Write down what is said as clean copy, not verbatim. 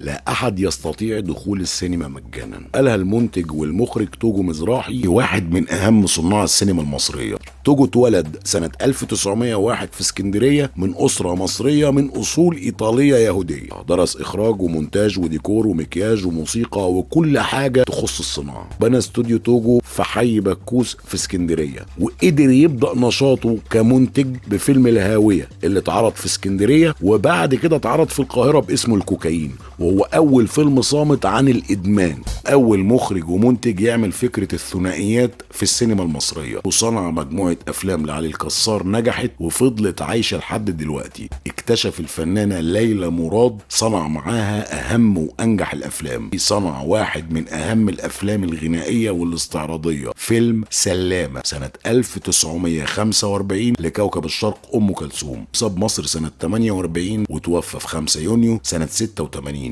لا أحد يستطيع دخول السينما مجانا. قالها المنتج والمخرج توجو مزراحي، واحد من أهم صناع السينما المصرية. توجو اتولد سنة 1901 في اسكندرية من أسرة مصرية من أصول إيطالية يهودية. درس إخراج ومونتاج وديكور ومكياج وموسيقى وكل حاجة تخص الصناعة. بنى استوديو توجو في حي بكوس في اسكندرية، وقدر يبدأ نشاطه كمنتج بفيلم الهاوية اللي اتعرض في اسكندرية، وبعد كده اتعرض في القاهرة باسمه الكوكايين، وهو أول فيلم صامت عن الإدمان. أول مخرج ومنتج يعمل فكرة الثنائيات في السينما المصرية، وصنع مجموعة أفلام لعلي الكسار نجحت وفضلت عايشة لحد دلوقتي. اكتشف الفنانة ليلى مراد، صنع معاها أهم وأنجح الأفلام. صنع واحد من أهم الأفلام الغنائية والاستعراضية، فيلم سلامة سنة 1945 لكوكب الشرق أم كلثوم. ساب مصر سنة 48 وتوفى في 5 يونيو سنة 86.